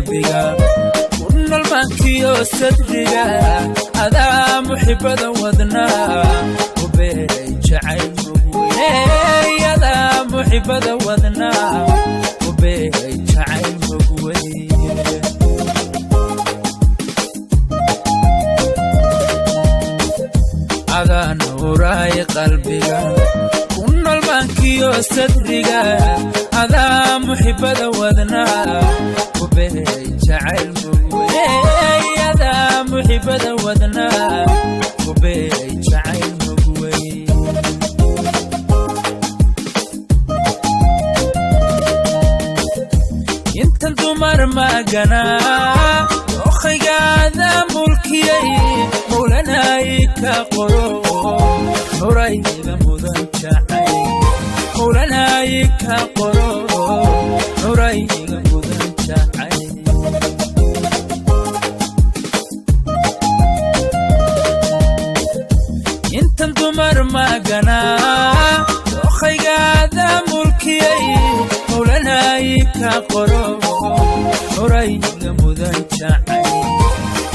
Qalbiga ku nool maankiyo sadriga, adaa muxibada wadnaa ku beeray jacayl mugwey, adaa muxibada wadnaa ku beeray jacayl mugwey. Adaa nuuraay qalbiga ku nool maankiyo sadriga, adaa muxibada wadnaa ku beeray jacayl mugwey, adaa muxibada wadnaa ku beeray jacayl mugwey. Intan dumar maaganaa okhaygaada mulkiyey, mawlanay ka qoro nurayga mudan jacay, mawlanay ka qoro nurayga mudan jacay. Intan dumar maaganaa okhaygaada mulkiyey, mawlanay ka qoro nurayga mudan jacay,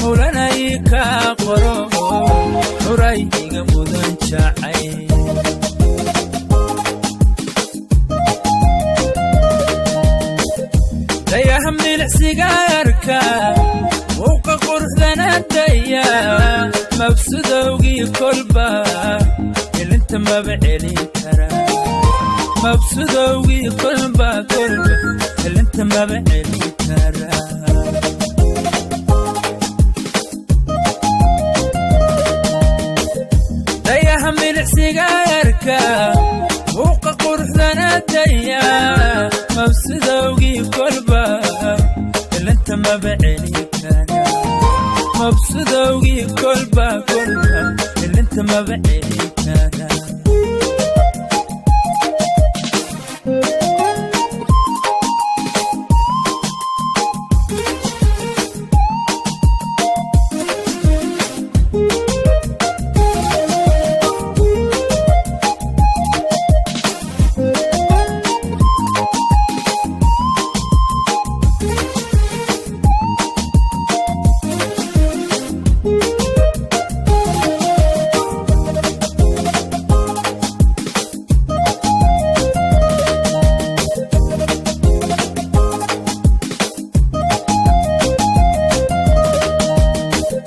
mawlanay ka qoro nurayga mudan jacay. Dayaha milicsiga arka, muuqa quruxdana daya, mabsudowgii kolba ilinta maba celin kara, mabsudowgii kolba kolba ilinta maba celin kara. Dayaha milicsiga arka, muuqa quruxdana daya, mabsudowgii kolba ilinta maba celin kara, mabsudowgii kolba kolba ilinta maba celin kara.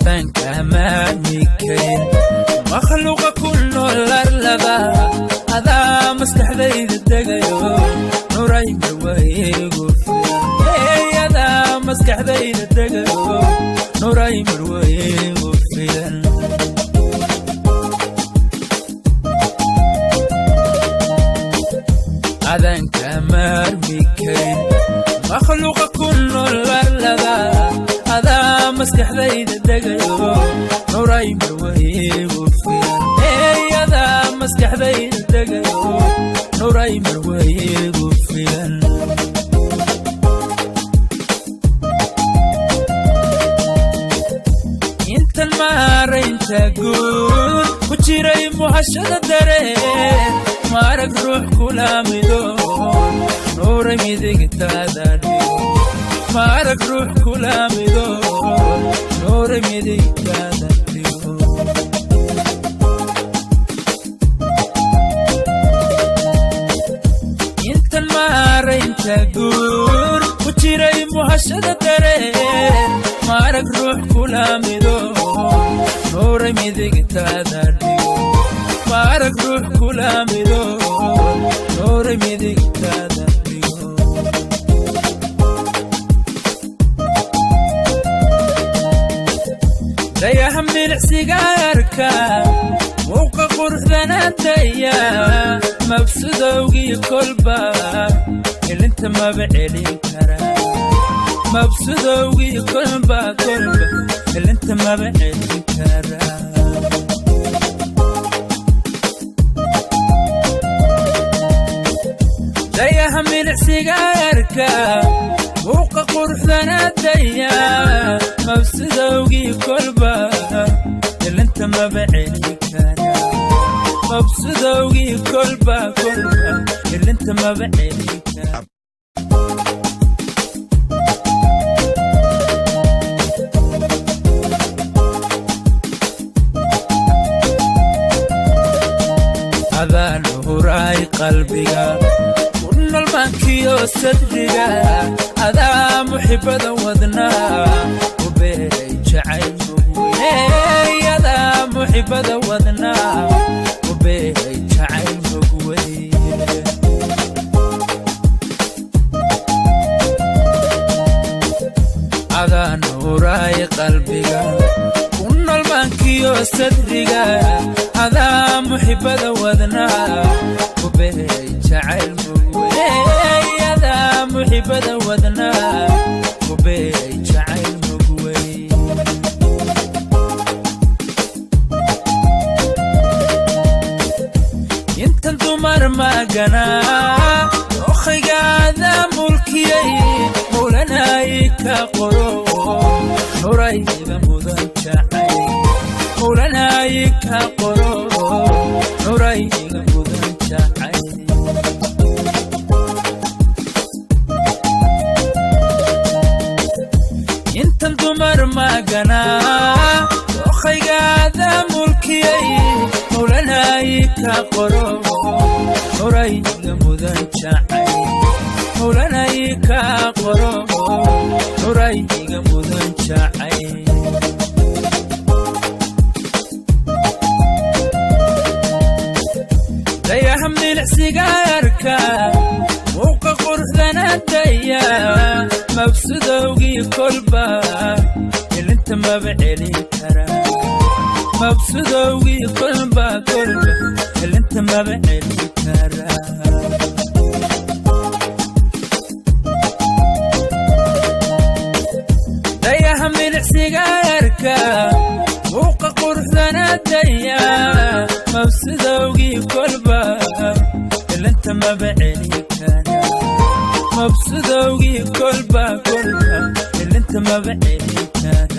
Banka maamikayn makhluuqa ku nool arlada, adaa maskaxdayda degayo nuray marwaygu filan, adaa maskaxdayda degayo nuray marwaygu filan. Adanka maarmikayn makhluuqa ku nool arlada, adaa maskaxdayda degayo nuray marwaygu filan, adaa maskaxdayda degayo nuray marwaygu filan. Intan maaraynta guud ku jiray muhashada dareen, maarag ruux kula mido nuuray midigtaada dhigo, maarag ruux kula mido nuuray midigtaada dhigo. Intan maaraynta guur ku jiray muhashada dareen, maarag ruux kula mido nuuray midigtaada dhigo, maarag ruux kula mido nuuray midigtaada dhigo. Dayaha milicsiga arka, muuqa quruxdana daya, mabsudowgii kolba ilinta maba celin kara, mabsudowgii kolba kolba ilinta maba celin kara. Dayaha milicsiga arka, muuqa quruxdana daya, mabsudowgii kolba ilinta maba celin kara, mabsudowgii kolba kolba ilinta maba celin kara. Qalbiga ku nolmaankiyo sadriga, adaa muxibada wadnaa ku beeray jacayl mugwey, adaa muxibada wadnaa ku beeray jacayl mugwey. Adaa nuuraay qalbiga ku nolmaankiyo sadriga, adaa muxibada wadnaa ku beeray jacayl mugwey, adaa muxibada wadnaa ku beeray jacayl mugwey. Intan dumar maaganaa okhaygaada mulkiyey, mawlanay ka qoro nurayga mudan jacay, mawlanay ka qoro nurayga mudan jacay. Intan dumar maaganaa okhaygaada mulkiyey, mawlanay ka qoro nurayga mudan jacay, mawlanay ka qoro nurayga mudan jacay. Dayaha milicsiga arka muuqa quruxdana daya, mabsudowgii kolba ilinta maba celin kara, mabsudowgii kolba kolba ilinta maba celin kara. Dayaha milicsiga arka muuqa quruxdana daya, mabsudowgii kolba ilinta maba celin kara, mabsudowgii kolba kolba ilinta maba celin kara.